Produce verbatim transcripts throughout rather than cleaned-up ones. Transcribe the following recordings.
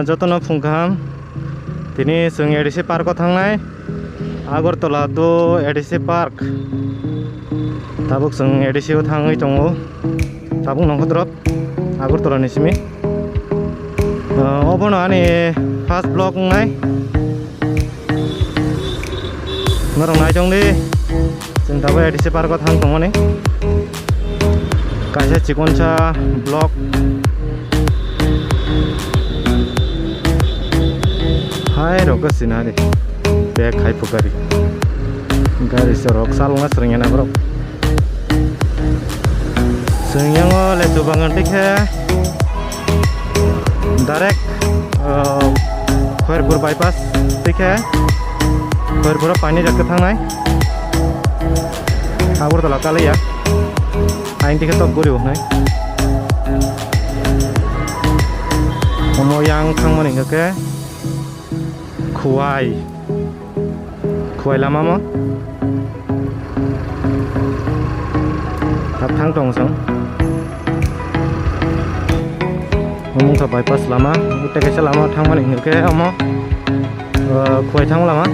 Jotono phung kaham. Tini chwng A D C park o thangnai. Agartala to A D C park. Tabuk chwng A D C o thangwi tongo. Tabuk nongkho drop Agartala ni simi. Ah, obono ani first vlog wngnai. Norok naitong di. Chwng tabuk A D C park o thang tongmani. Kaisa chikonsa block. Hai rok sinari. Bek hai pukari. Gari se rok salna srengena borok. Chwng yango lechu bangan tikhe direct, uh, Khairpur bypass tikhe Khairpur o paini jak thangnai. Agartala kaliya. Aing tikhe tok guri wngnai. Omo yang thangmani hwnkhe Khowai. Khowai lama mo. Thap thang tong song. Omo wngkha bypass lama. Tei kaisa lama thangmani hwnkhe omo, uh, Khowai thang lama.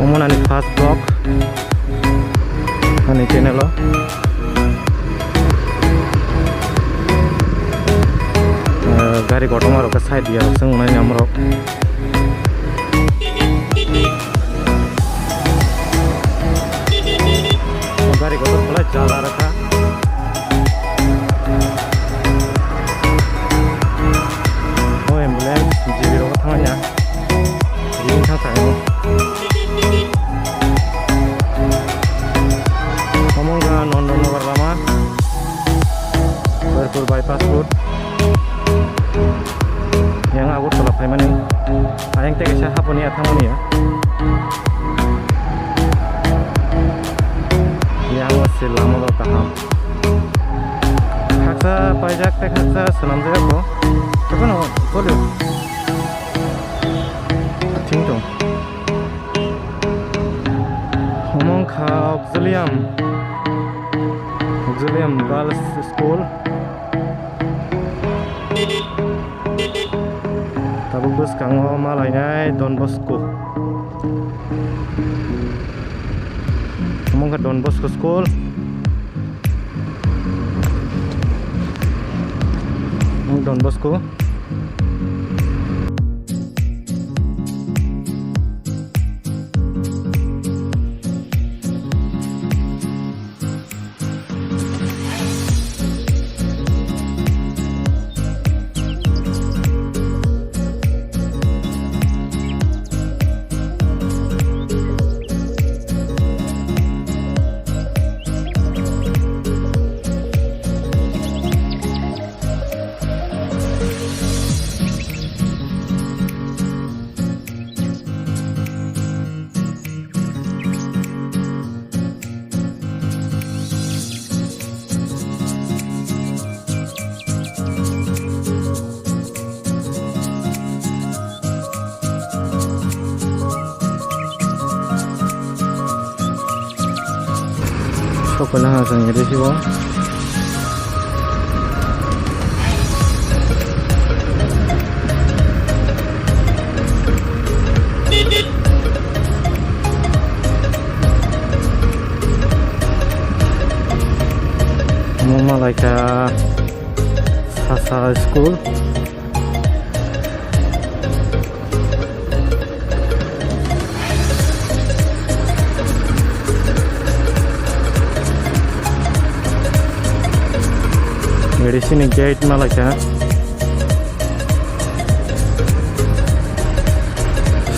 Omo nani first vlog ani channel o. Eh, gari kotorma rok khe side ya rok se wngnai ni amorok. Gari kotor belai jala rwkha. O ambulance G B rogo thangya. Ring thang thang. Omo wngkha Nondonnagar lama. Khairpur bypass road. Yang Agartala phaimani. Ayang tei kaisa haponi ya thangmani ya. Yang o se lama rok kaham. Khaksa paijak tei khaksa swnamjak bo. Tei bono polio. Thing tong. Omo wngkha Auxilium. Auxilium Girls School. Tabuk bwskango ma lainai Don Bosco. Omo wngkha Don Bosco School. Don Bosco. Sokphaina ha chwng ri sibo. Omo malaikha Sasa school. Gari sini gate malaikha.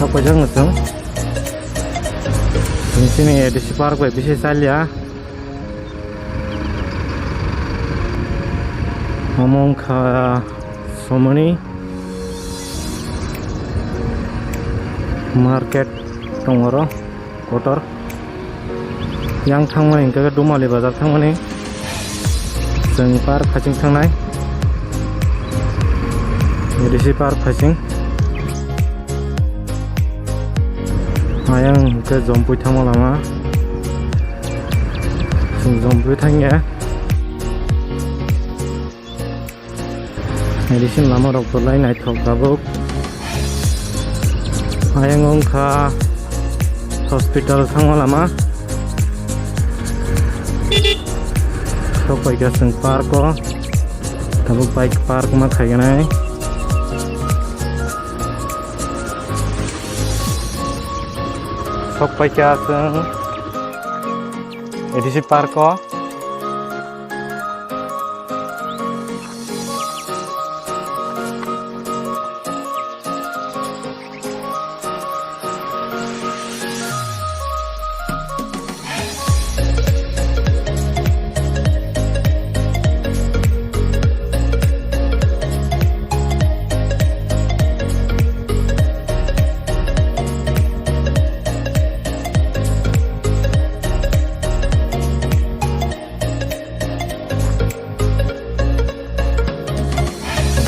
Sokphaijak no chwng. Sini A D C park bai bisi chalia. Omo wngkha Somoni market tong oro kotor. Yang thangmani hwnkhe Dumali bazar thangmani. Chwng park phaising thangnai. A D C park phaising. Ayang hwnkhe Jompui thangma lama. Jombui thangya. Medicine lama rok belai naithok tabuk. Ayang wngkha hospital thangma lama. Sokpaikha chwng park o. Tabuk bike park ma khaiganai. Sokpaikha chwng A D C park o.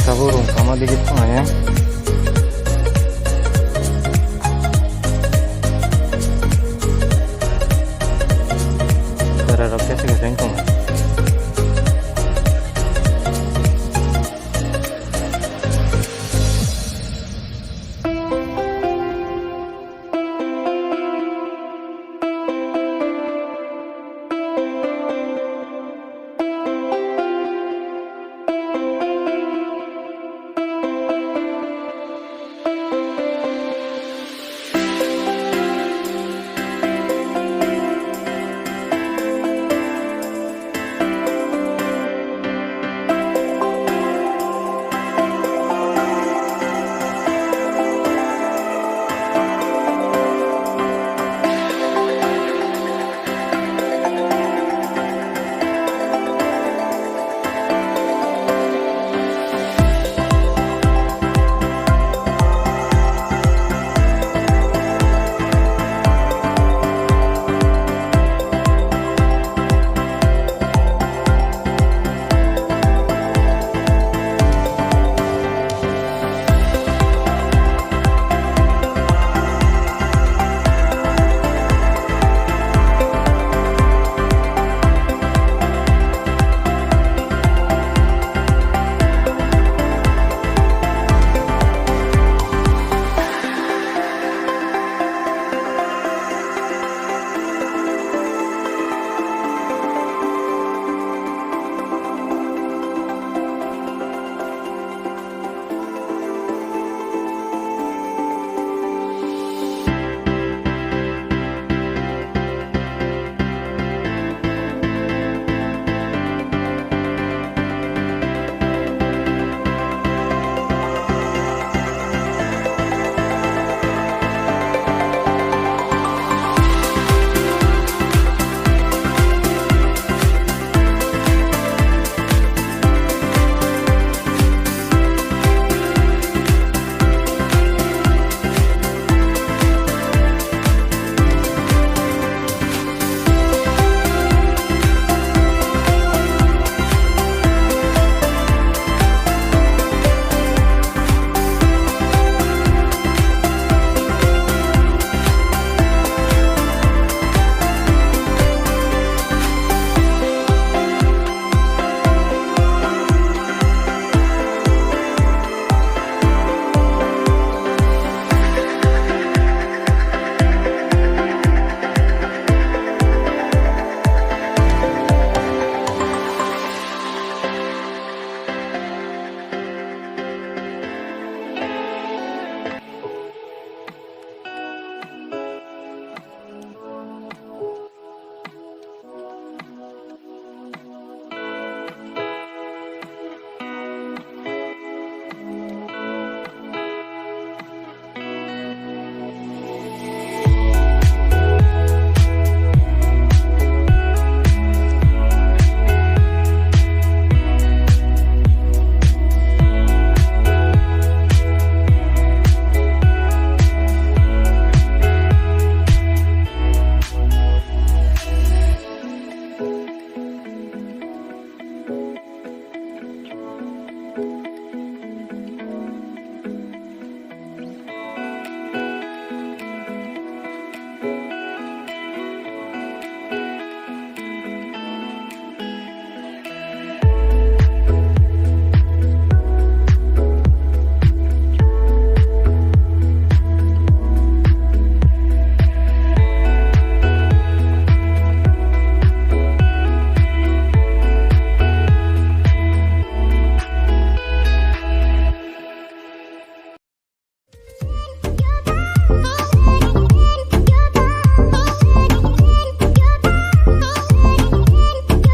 Sabo rung kama digi thangani. Bara rok kesa kesa wng tongo.